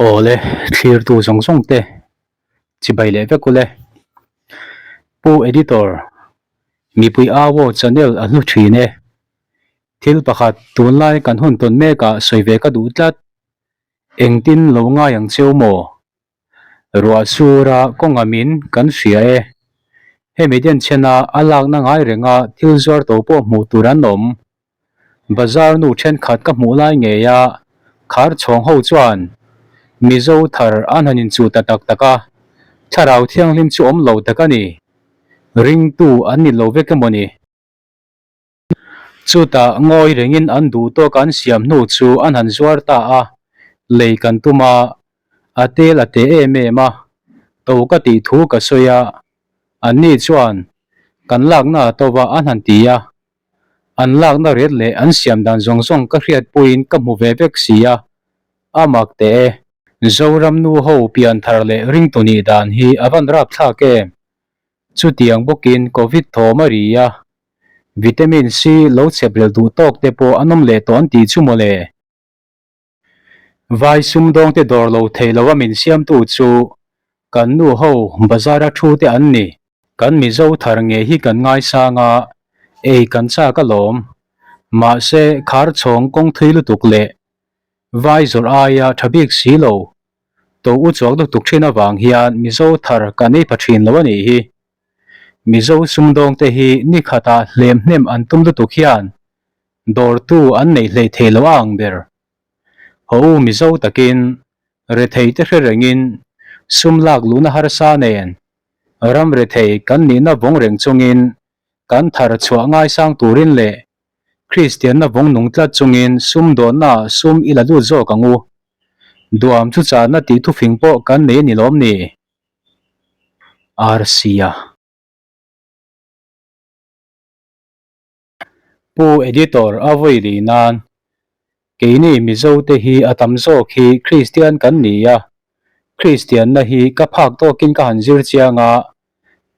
Awle, thlirtu zawng zawng te chibai leh vek ule. Pu Editor, mipui au aw channel a hlu thin e. Thil pakhat tunlai kan hun tawn mekah sawi ve ka duh tlat. Engtin lo ngai ang cheu maw? Ruah sura kawnga min kan hria e. Hemi denchhena a lakna ngai renga thil zuar to pawh hmuh tur an awm. Bazar nu thenkhat ka hmuh lai ngei a, khar chhawng ho chuan Mizo thar an han inchuh ta tak tak a, thlarau thianghlim chu awm lo tak a ni. Ringtu an ni lo vek emaw ni? Chutah ngawi rengin an duh tawk an siam hnu chu an han zuar ta a, lei kan tum a, a tel a te em em a, to ka tih thu ka sawi a, anni chuan kan lakna a to va an han ti a, an lakna ret leh an siam dan zawng zawng ka hriatpuiin ka hmu ve vek si a, a mak teh e. Zoram nu ho pian thar leh ringtu nih dan hi a van rapthlak em? Chutiang bawkin Covid thawm a ri a, Vitamin C lo chhep rel duh tawk te pawh an awm leh tawh an tih chu mawle. Vai sumdawngte dawr lo thei lo a min siamtu chu kan nu ho bazar a thu te an ni. Kan Mizo thar ngei hi kan ngaisang a, ei kan chak alawm. Mahse khar chhawng kawng thui lutuk leh vai zawrh aia tha bik si lo. To u chuak lutuk thin avang hian Mizo thar kan ei pha thin lo a nih hi. Mizo sumdawngte hi ni khatah hlem hnem an tum lutuk hian Dawrtu an neih hleih thei lo a ang ber. Haw u Mizo takin, rethei te hre rengin, sum lak luhna harsa nen, ram rethei kan nihna vawng reng chungin, kan thar chhuah ngaisang turin leh Kristianna vawng nung tlat chungin sum dawnnaah sum i la lut zawk ang u. Duam chu chahna tih thufing pawh kan nei a ni lawm ni? RC-a. Pu Editor a vawi lih nan, Keini Mizo te hi a tam zawk hi Kristian kan ni a, Kristianna hi ka phak tawkin ka han zir chiang a,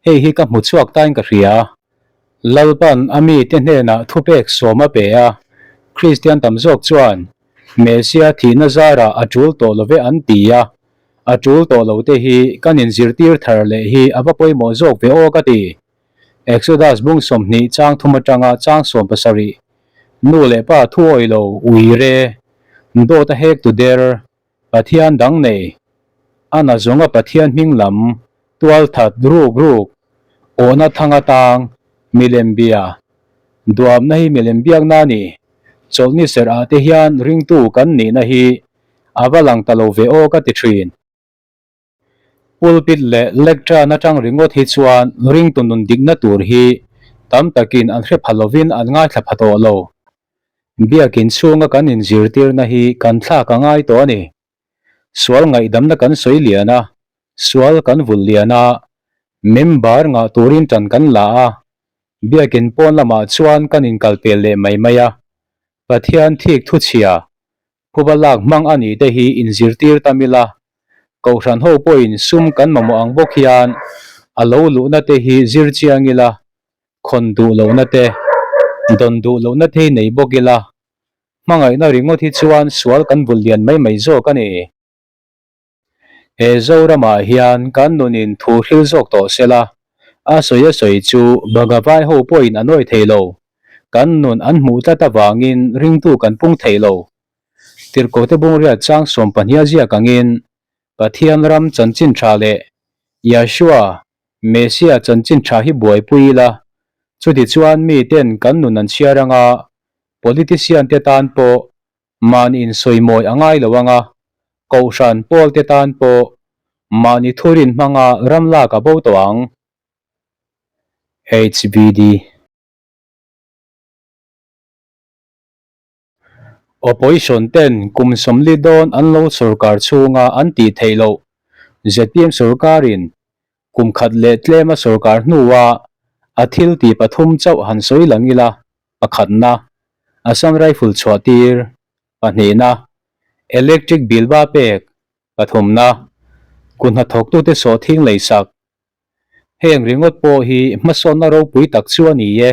hei hi ka hmu chhuak tain ka hria. Lalpan a mite hnenah thupek sawm a pe a, Kristian tam zawk chuan Messia thihna zarah a tul tawh lo ve an ti a, a tul tawh lo te hi kan inzirtir thar leh hi a va pawimawh zawk ve aw ka ti. Exodus bung 20 chang thum atanga chang 17, Nu leh pa thu awih lo, ui re, dawt a hek tu der, Pathian dang nei, a na zawnga Pathian hming lam, tual that ruk ruk, awhna thang atang, milem bia, duamna hi milem biakna a ni, chawlhni serh ah te hian ringtu kan nihna hi a va lang ta lo ve aw ka ti thin. Pulpit leh lectern atang ringawt hi chuan ringtu nun dikna tur hi tam takin an hre pha lovin an ngaithla pha tawh lo. Biakin chhunga kan inzirtirna hi kan thlak a ngai tawh a ni. Sual ngaihdamna kan sawi lian a, sual kan vulh lian a, member ngah turin tan kan la a, biakin pawn lamah chuan kan inkalpel leh mai mai a, Pathian thik thuchhia Phuba lak hmang a nih te hi inzirtir tam ila, Kohhran ho pawhin sum kan mamawh ang bawk hian a lo luhna te hi zir chiang ila, khawn duh lohna te, dawn duh lohna te hi nei bawk ila, hmangaihna ringawt hi chuan sual kan vulh lian mai mai zawk a ni. He Zoramah hian kan nunin thu hril zawk tawh sela, a sawi a sawi chu Bhagavai ho pawhin a nawi thei lo. Kan nun an hmuh tlat avangin ringtu kan pung thei lo. Tirhkohte Bungriat chang 12 a ziak angin Pathian ram chanchin tha leh Yahshua, Messiah chanchin tha hi buaipui ila, chutichuan miten kan nun an chhiar anga politician te tan pawh Mahni insawimawi a ngai lo ang a, Kohhran pawlte tan pawh mahni thurin hmanga ram lak a bo tawh ang. HBD. Opposition ten kum 40 dawn an lo sorkar chhunga an tih theih loh zpm sorkarin kum khat leh tlema sorkar hnua a thil tih pathum chauh han sawi lang ila Pakhatna, Assam Rifle chhuah tir. Pahnihna, Electric bill ba pek. Pathumna, Kut hnathawktute sawhthing lei sak. Heng ringawt pawh hi hmasawnna ropui tak chu a ni e.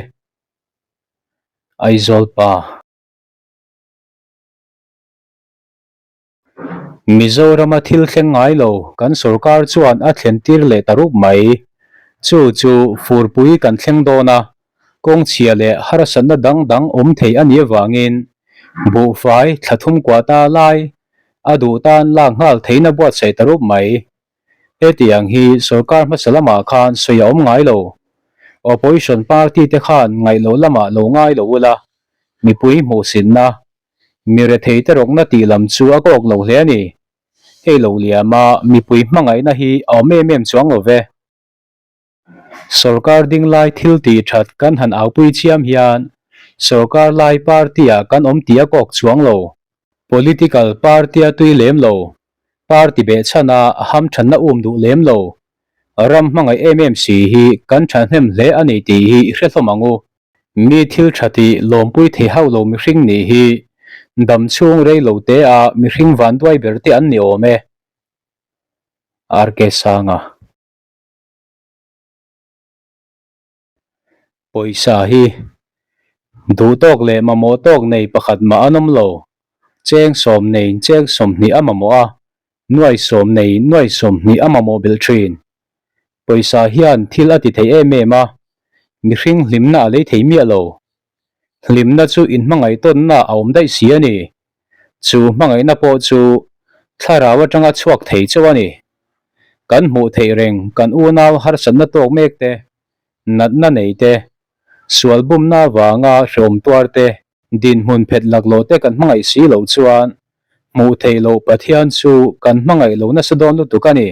Aizawl pa. Mizorama thil thleng ngai lo kan sorkar chuan a thlen tir leh ta rup mai. Chu chu furpui kan thleng dawn a, kawng chhia leh harsatna dang dang awm thei a nih avangin buhfai thla thum kuah ta lai a duh tan lak nghal theihna buatsaih ta rup mai. Hetiang hi sorkar hmasa lamah khan sawi a awm ngai lo. Opposition party te khan ngaih loh lamah lo ngai lo ula, mipui hmuhsinna, mi rethei te rawkna tih lam chu a kawk lo hle a ni. Hei lo liama mipui hmangaihna hi a awm em em chuang lo ve. Sorkar ding lai thil tih that kan han aupui chiam hian sorkar lai party ah kan awm tih a kawk chuang lo. Political party a tui lem lo, party behchhan a hamthanna um duh lem lo, ram hmangaih em em si hi kan thahnem hle a ni tih hi i hre hlawm ang u. Mi thil tha tih lawmpui thei hauh lo mihring nih hi dam chhung rei lo te a mihring vanduai ber te an ni awm e. RK Sanga. Pawisa hi duh tawk leh mamawh tawk nei pakhat mah an awm lo. Cheng sawm neiin cheng 20 a mamawh a, nuai sawm neiin nuai 20 a mamawh belh thin. Pawisa hian thil a ti thei em em a, mihring hlimna a lei thei miah lo. Hlimna chu inhmangaih tawnna a awm daih si a ni. Chu hmangaihna pawh chu thlarau atanga chhuak thei chauh a ni. Kan hmuh theih reng kan unau harsatna tawk mek te, natna nei te, sual bumna avanga hreawm tuar te, dinhmun phet laklawh te kan hmangaih si loh chuan hmuh theih loh Pathian chu kan hmangaih lo nasa dawn lutuk a ni.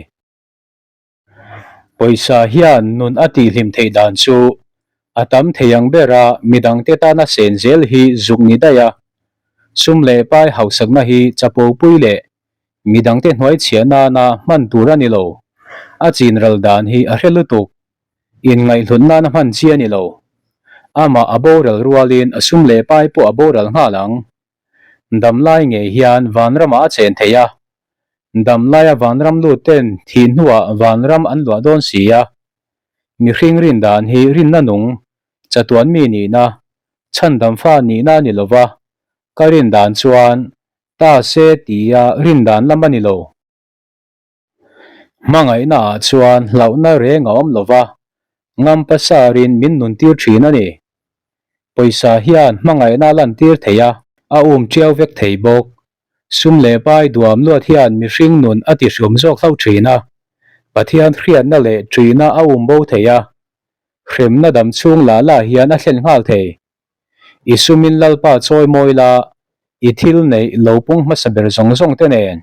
Pawisa hian nun a tihhlim theih dan chu a tam thei ang bera midangte tana sen zel hi zuk ni daih a, sum leh pai hausakna hi chapopui leh midangte hnuai chhiah nana hman tur a ni lo. A chin ral dan hi a hre lutuk, inngaihhlut nana hman chi a ni lo. Amah a boral rualin a sum leh pai pawh a boral nghal ang. Damlai ngei hian vanramah a chen thei a, Damlaia vanram lut ten thih hnuah vanram an luah dawn si a, mihring rin dan hi rinna nung, chatuan mi nihna, chhandam fa nihna a ni lo va, ka rin dan chuan ta se tia rin dan lam a ni lo. Hmangaihna ah chuan hlauhna reng a awm lo va, ngam pasarin min nun tir thin a ni. Pawisa hian hmangaihna a lantir thei a, a um tiau vek thei bawk. Sum leh pai duam luat hian mihring nun a tihriawm zawk hlauh thin a, Pathian hriatna leh ṭihna a um bo thei a, hremna dam chhung lah lah hian a thlen nghal thei. I sumin Lalpa chawi mawi la, i thil neih lo pung hmasa ber zawng zawng te nen.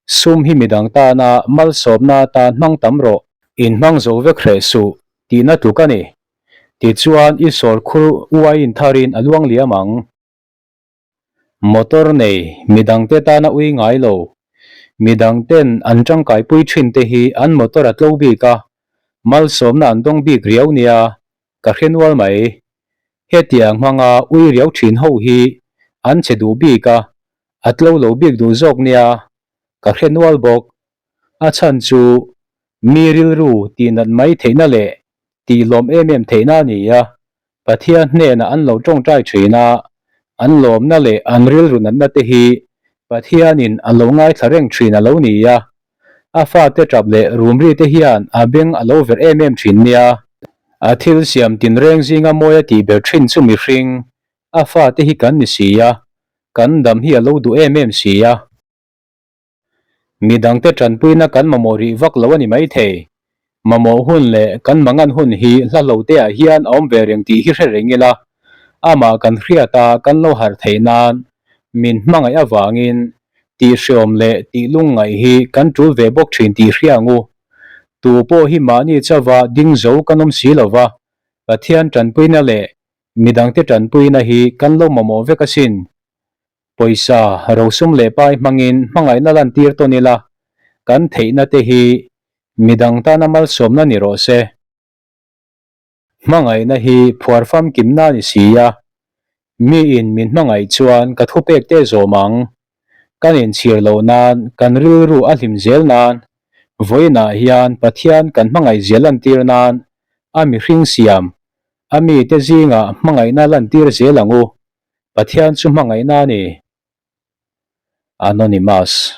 Sum hi midang tana malsawmna atan hmang tam rawh. Inhmang zo vek hreh suh tihna tluk a ni. Tichuan i sawr khur uaiin tharin a luang liam ang. Motor nei midangte tana ui ngai lo. Midangten an tangkaipui thin te hi an motor a tlo bik a, malsawmna an dawng bik riau nia ka hre nual mai. Hetiang hmanga ui riau thin ho hi an che duh bik a, a tlo lo bik duh zawk nia ka hre nual bawk. A chhan chu mi rilru tihnat mai theihna leh tihlawm em em theihna a ni a, Pathian hnenah an lo tawngtai thin a, an lawmna leh an rilru natna te hi Pathianin a lo ngaithla reng thin a lo ni a, a fate tap leh rumri te hian a beng a lo verh em em thin nia. A thil siam tinreng zinga mawi a tih ber thin chu mihring, a fate hi kan ni si a, kan dam hi a lo duh em em si a. Midangte tanpuina kan mamawh rih vak lo a ni maithei. Mamawh hun leh kan mangan hun hi hla lo te ah hian a awm ve reng tih hi hre reng ila, amah kan hriat a kan lo harh theih nan min hmangaih avangin tihhreawm leh tihlungngaih hi kan tul ve bawk thin tih hria ang u. Tu pawh hi mahni chauva ding zo kan awm si lova, Pathian tanpuina leh midangte tanpuina hi kan lo mamawh vek asin. Pawisa, rosum leh pai hmangin hmangaihna lantir tawn ila, kan theihna te hi midang tana malsawmna ni rawh se. Hmangaihna hi phuar famkimna a ni si a, miin min hmangaih chuan ka thupek te zawm ang. Kan inchhir loh nan, kan rilru a hlim zel nan, vawiinah hian Pathian kan hmangaihzia lantir nan a mihring siam, a mite zingah hmangaihna lantir zel ang u. Pathian chu hmangaihna a ni. Anonymous.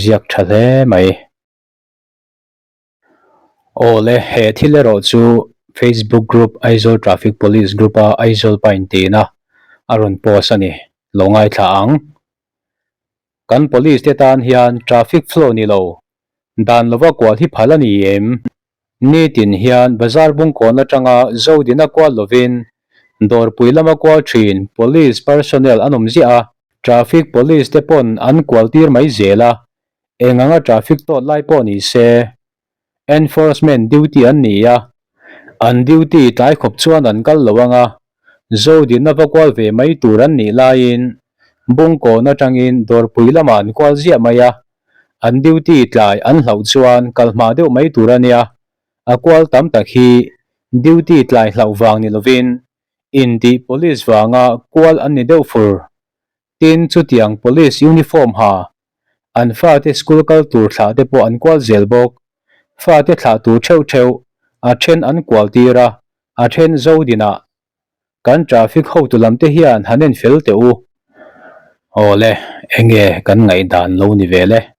Ziak tha hle mai. Aw le, he thil erawh chu Facebook group Aizawl Traffic Police Group a Aizawl Pine tina a rawn post a ni. Lo ngaithla ang. Kan police te tan hian traffic flow ni lo, dan lova kual hi phal a ni em? Nitin hian bazar bungkawn atanga Zodina kual lovin dawrpui lama kual thin police personnel an awm ziah a, traffic police te pawn an kual tir mai zel a, eng anga traffic tawt lai pawh ni se enforcement duty an ni a, an duty tlai khawp chuan an kal lo ang a, Zodina va kual ve mai tur an nih laiin bungkawn atangin dawrpui lamah an kual ziah mai a, An duty tlai an hlauh chuan kal hma deuh mai tur a nia, a kual tam tak hi duty tlai hlauh vang ni lovin intih police vanga kual an ni deuh fur. Tin, chutiang police uniform ha an fate school kal tur thlah te pawh an kual zel bawk. Fate thlah tur theuh theuh a then an kual tir a, a then Zodinah Kan traffic hotu lam te hian han en fel teh u. Awle, enge kan ngaihdan lo ni vel e.